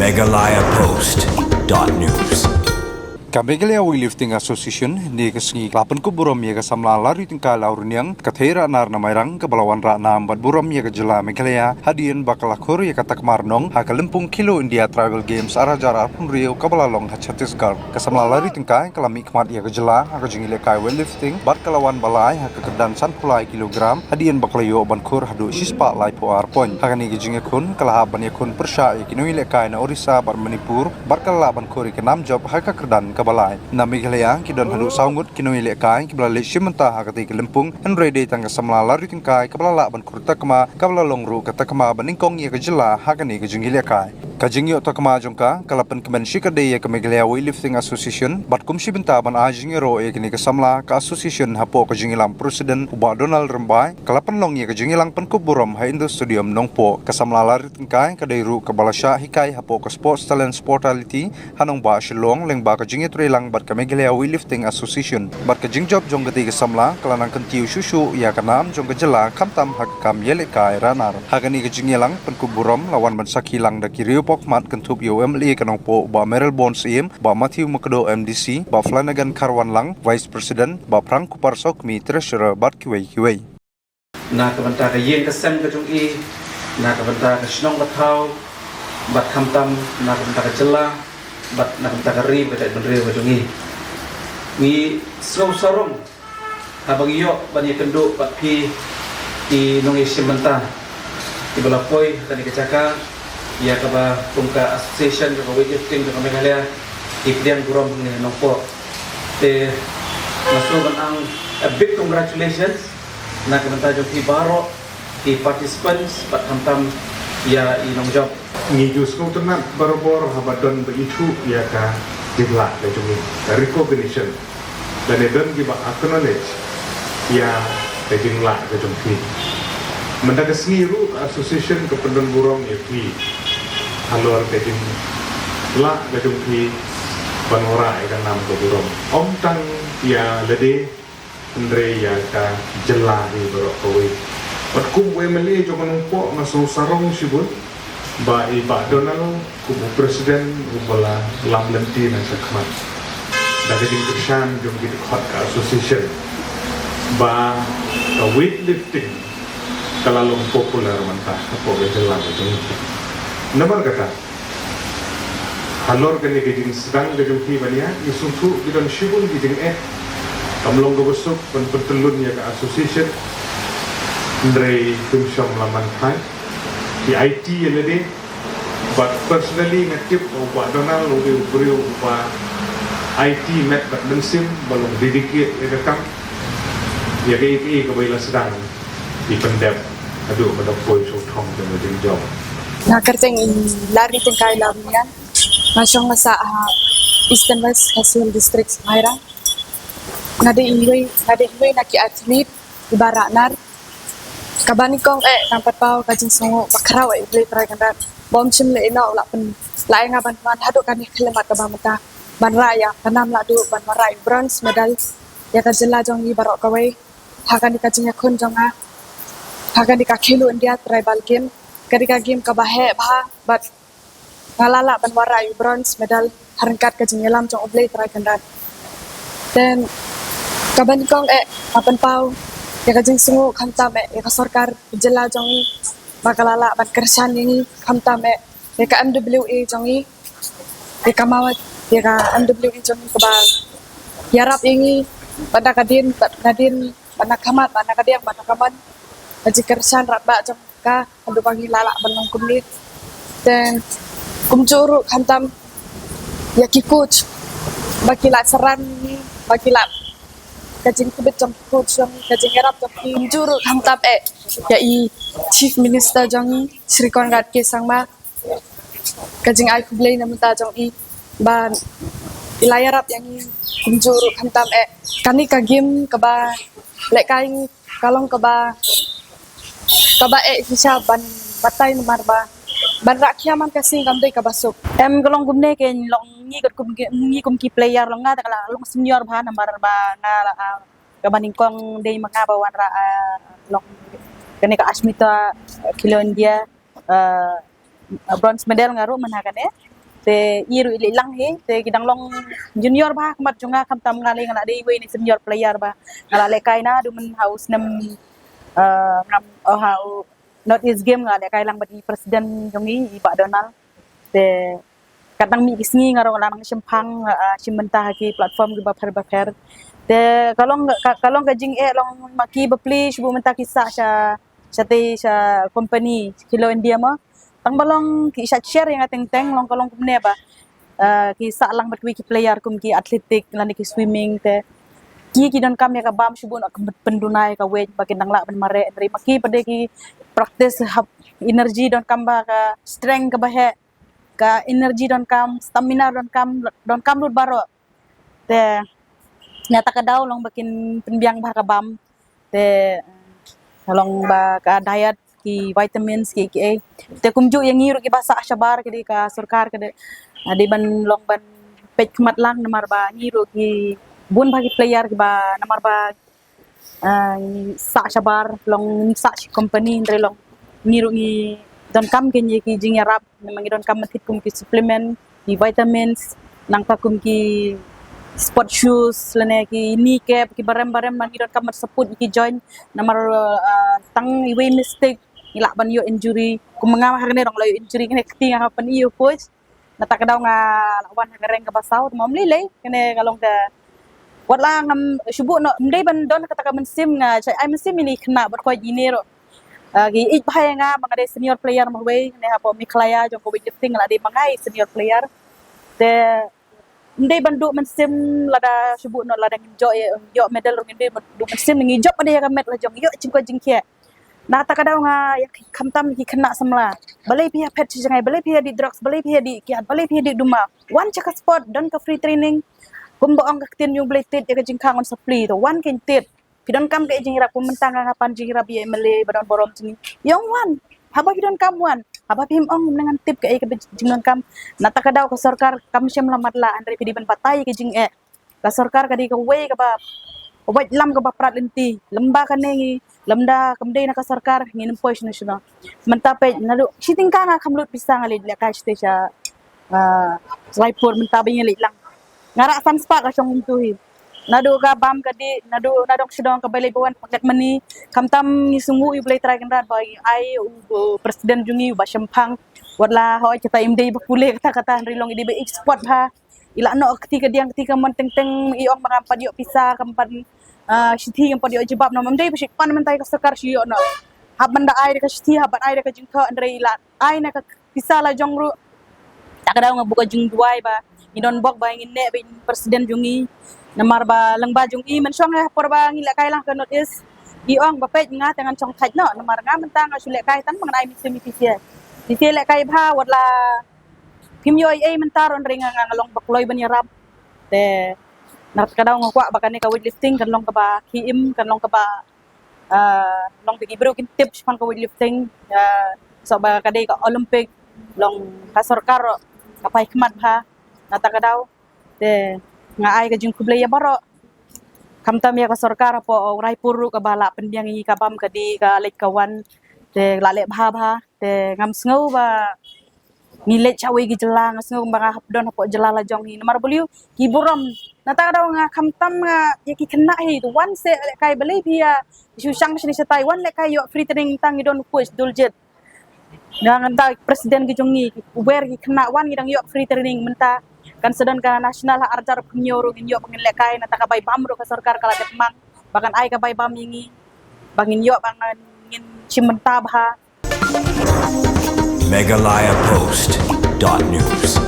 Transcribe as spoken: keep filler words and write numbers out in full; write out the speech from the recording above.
Meghalaya Post dot news. Ka Meghalaya Weightlifting Association, ne ka sngi la pynkup burom ïa ka samla Larry Tyngkai Lawrniang, ka thei rah nar na Mairang, ka ba la wan rah nam bad burom ïa ka jylla Meghalaya, hadien ba ka la khur ïa ka takma rnong ha ka lympung Khelo India Tribal Games ar hajar arphew hynriew ka ba la long ha Chhattisgarh. Ka samla Larry Tyngkai ka la mih khmat ïa ka jylla ha ka jingïalehkai weightlifting bad ka la wan ba lai ha ka kyrdan sanphew lai kilogram, hadien ba ka la ïoh ban khur haduh shispah laiphew ar point. Ha kane ka jingïakhun ka la hap ban ïakhun pyrshah ïa ki nongïalehkai na Orissa bad Manipur bad ka la lah ban khur ïa ka nam jop ha ka kyrdan ka ba lai. Na Meghalaya ki don haduh saw ngut ki nongïalehkai ki ba la leit shim bynta ha katei ka lympung, hynrei dei tang ka samla Larry Tyngkai ka ba la lah ban khur takma, ka ba la long ruh ka takma ba nyngkong ïa ka jylla ha kane ka jingïalehkai. Ka jingïoh takma jong ka ka la pynkmen shikatdei ïa ka Meghalaya Weightlifting Association bad kum shi bynta ban ai jingïaroh ïa kane ka samla, ka association hapoh ka jingïalam president u Bah Donald Rymbai ka la pynlong ïa ka jingïalang pynkup burom ha Indoor Stadium Nongpoh. Ka samla Larry Tyngkai ka dei ruh ka ba la shah hikai hapoh ka Sports Talent Sportality ha nongbah Shillong lyngba ka jingïatreilang bad ka Meghalaya Weightlifting Association. Bad ka jingjop jong katei ka samla ka la nang kyntiew shuh shuh ïa ka nam jong ka jylla khamtam ha ka kam ïalehkai rah nar. Ha kane ka jingïalang pynkup burom la wan ban sakhi lang da ki riew paw khmat kynthup ïa u M L A ka Nongpoh Bah Mayralborn Syiem, Bah Matthew Makdoh M D C, Bah Flanagan Kharwanlang Vice President, Bah Phrang Kupar Sawkmie Treasurer bad kiwei kiwei. Na ka bynta ka ïing ka sem ka jong i, na ka bynta ka shnong ka thaw, bad khamtam na ka bynta ka jylla, bad na ka bynta ka ri bad ka jaitbynriew ka jong i. Ngi sngew sarong haba ngi ïoh ban ïakynduh bad phi ki nongïashim bynta ki ba la poi ha kane ka jaka, ïa kaba kum ka association kaba weightlifting kaba Meghalaya ki pdiang burom hangne ha Nongpoh. Te nga sngewbha ban ai a big congratulations na ka bynta jong phi baroh ki participants bad khamtam ïa i nongjop. Ngi ju sngewtynnat barabor haba don ba ithuh ïa ka jinglah ka jong ngi, ka recognition. Lane don kiba acknowledge ïa ka jinglah ka jong phi. Mynta ka sngi ruh ka association ka pyndon burom ïa phi halor ka jinglah ka jong phi ban wanrah ïa ka nam ka burom. Ym tang ïa lade, hynrei ïa ka jylla hi baroh kawei. Bad kum u M L A jong ka Nongpoh nga sngewsarong shibun ba i Bah Donald kum u president u ba la lam lynti na shakhmat da ka jingkyrshan jong ki dkhot ka association ba ka weightlifting ka la long popular mynta hapoh ka jylla ka jong ngi. Namar kata, halor kane ka jingsdang ka jong phi ban ïa, ngi sngewthuh ki don shibun ki jingeh. Kam long kaba suk ban pyntyllun ïa ka association, hynrei kim shym la man thai. Ki aiti ïa lade, bad personally nga tip ba u Bah Donald u dei u briew uba aiti met bad mynsiem, ba long dedicate ïa ka kam, ïa kaei kaei kaba i la sdang i pyndep haduh ba da poi sha u thong jong ka jingjop. Nga kyrteng i Larry Tyngkai Lawrniang. Nga shong nga sah ha Eastern West Khasi Hills District, Mairang. Nga dei iwei, nga dei iwei na ki athlete iba rah nar. Kaba nyngkong eh, ngan pynpaw ka jingsngewnguh bakhraw eh ïa U Blei Trai Kynrad ba um shym leh ïa u la pyn, la ai nga ban wan haduh kane ka khyllipmat kaba mynta, ban rah ïa ka nam lahduh ban wanrah ïa u bronze medal ïa ka jylla jong ngi baroh kawei ha kane ka jingïakhun jong nga ha kane ka Khelo India Tribal Game. Ka dei ka game kaba heh bha bad nga la lah ban wanrah ïa u bronze medal ha ryngkat ka jingïalam jong U Blei Trai Kynrad. Then kaba nyngkong eh, nga pynpaw ïa ka jingsngewnguh khamtam eh ïa ka sorkar jylla jong ngi ba ka la lah ban kyrshan ïa ngi, khamtam eh ïa ka M W A jong ngi, ïa ka MWA, ïa ka M W A jong ngi kaba ïarap ïa ngi bad na ka dien, bad na dien, bad na ka mat, bad na ka diang, bad na ka mon. Ka jingkyrshan radbah jong ka haduh ba ngi la lah ban long kumne. Then kumjuh ruh khamtam ïa ki coach ba ki la synran ïa ngi, ba ki la, ka jingkyrpad jong ki coach jong ngi, ka jingïarap jong ki. Kumjuh ruh khamtam eh ïa i Chief Minister jong ngi, Shri Conrad K Sangma, ka jingai khublei na bynta jong i ba i la ïarap ïa ngi. Kumjuh ruh khamtam eh kane ka game kaba lehkai ngi ka long kaba, kaba eh shisha ban batai namar ba ban rah khia man ka sing kam dei kaba suk. Em, ka long kumne, ka long ngi kat kum ki, ngi kum ki player long nga te ka la long senior bha namar ba nga la, ah, kaba nyngkong dei ma nga ba wanrah, ah, long kane ka Ashmita, ah, Khelo India, ah, bronze medal nga ruh mynta kane. Te i ruh i leit lang hi, te ki dang long junior bha khmat jong nga, khamtam nga lei nga la dei iwei na senior player ba nga la lehkai na du mynta ha u snem, eh, ngam, oh, ha u North East Game nga lehkai lang bad i president jong i, i Bah Donald. Te kat nang mih ki sngi nga ruh nga la nang shemphang, eh, shim bynta ha ki platform kiba pher ba pher. Te ka long ka, ka long ka jingeh long ma ki bapli shu mynta ki sah sha, sha te sha company Khelo India mo. Tang ba long ki sha share ïa nga teng teng long ka long kumne ba, eh, ki sah lang bad kiwei ki player kum ki athletic lane ki swimming te ki, ki donkam ïa ka bam shu bun ka pynduna ïa ka weight ba kin dang lah ban mareh, hynrei ma ki pat de ki practice hap energy donkam ba ka strength kaba heh, ka energy donkam, stamina donkam, donkam lut baroh. Te na kata ka daw long ba kin pynbiang bha ka bam. Te long ba ka diet, ki vitamins, ki, ki ei. Te kumjuh ïa ngi ruh kiba sah shabar ka dei ka sorkar ka dei, ah, dei ban long ban peit khmat lang namar ba ngi ruh ki bun bha ki player kiba namar ba, ah, ngi sah shabar long ngi sah shi company hynrei long ngi ruh ngi donkam ki, ngi ki jingïarap namar ngi donkam mynta kum ki supplement, ki vitamins, nangta kum ki sport shoes lane ki knee cap kiba rem ba rem ba ngi donkam ban support ki joint namar, ah, tang iwei mistake ngi lah ban ïoh injury. Kum nga ha kane dang la ïoh injury kane kti nga ha pyn ïoh coach. Na kata ka daw nga la wan ha ka rank kaba saw, te ym lei lei kane ka long ka, wat la ngam shu buh noh, ym dei ban don kata ka mynsiem nga shah ai mynsiem ïa ki khynnah bad koit ine ruh, ah, ki ïeit bha ïa nga ba nga dei senior player marwei ne hapoh Meghalaya jong ka weightlifting, la dei ma nga i senior player. Te ym dei ban duh mynsiem lada shu buh noh, lada ngin ïoh, ïoh medal ruh ngim dei ban duh mynsiem, ngi jop ïa ka met la jong, ïoh jingkoit jingkhiah. Na kata ka daw nga ïa ki, khamtam ki khynnah samla, balei phi ïa phet shi jngai, balei phi ïa dih drugs, balei phi ïa dih kiad, balei phi ïa dih duma? Wan sha ka sport, don ka free training. Kumba ong ka ktien jong U Blei, tied ïa ka jingkhang un sa plie. To wan kein tied. Phi donkam ka jingïarap kum mynta nga nga pan jingïarap ïa M L A ba don burom jong ngi. Ïa ong wan. Haba phi donkam wan. Haba phim ong mynne ngan tip kaei kaba jingdonkam. Na kata ka daw ka sorkar kam shym la matlah, hynrei phi dei ban batai ïa ka jingeh. Ka sorkar ka dei kawei kaba, kawei lam kaba prat lynti. Lymda kane ngi, lymda kam dei na ka sorkar ngin ym poi shano shano. Mynta peit naduh shi tyngka nga kham lut pisa nga leit lehkai sha, ah, Raipur mynta ba ngi leit lang. Nga rah san spah ka shong kumtu hi. Naduh ka bam ka dih, naduh na dong sha dong kaba leit ba wan pocket money. Khamtam ngi sngewnguh ïa U Blei Trai Kynrad ba ai u, u president jong ngi uba shemphang. Wat la hooid kata im dei ba pule kata kata hynrei long i dei ba ïeit sport ha. I la noh kti ka diang kti ka mon teng teng, i ong ba ngam pat ïoh pisa, kam pat, ah, shithi, ngam pat ïoh jubab, namar ym dei ba shu pan mynta ïa ka sorkar shu ïoh noh. Hap ban da ai da ka shithi, hap ban ai da ka jingthoh, hynrei i la ai na ka pisa la jong ruh. Kata ka daw nga buh ka jingduwai ba ngin don bok ba ngin neh ba i president jong ngi. Namar ba lyngba jong i, mynshuwa nga por ba ngi lehkai lang ka North East, i ong ba peit nga te ngan shong thait noh. Namar nga mynta nga shu lehkai tang ba ngan ai mynsiem ïa phi sha. Phi lehkai bha, wat la phim ïoh ei ei mynta ruh hynrei nga, nga long ba kloi ban ïarap. Te na kata ka daw nga kwah ba kane ka weightlifting kan long kaba khie im, kan long kaba, ah, long ba ki briew kin tip shaphang ka weightlifting, ah, soh ba ka dei ka Olympic, long ka sorkar ruh ka phai khmat bha. Na kata ka daw te nga ai ka jingkhublei ïa baroh, khamtam ïa ka sorkar hapoh Raipur ruh kaba la pynbiang ïa ngi ka bam ka dih, ka leit ka wan, te la leh bha bha. Te ngam sngew ba ngi leit shawei ki jylla, nga sngew ba nga hap don hapoh jylla la jong hi. Namar balei? Ki burom. Na kata ka daw nga khamtam nga ïa ki khynnah hi, to wan seh lehkai, balei phi ïa shu shang shane shatai, wan lehkai, ïoh free training, tang ngi don coach Duljit. Nga ngan da president ki jong ngi, u wer ki khynnah, wan ngi dang ïoh free training mynta. Kan sa don ka national ha arjar pynïoh ruh ngin ïoh ba ngin lehkai, na kata ka bai bam ruh ka sorkar ka la dep mang ba kan ai ka bai bam ïa ngi ba ngin ïoh ba ngin shim bynta bha. Meghalaya Post dot news.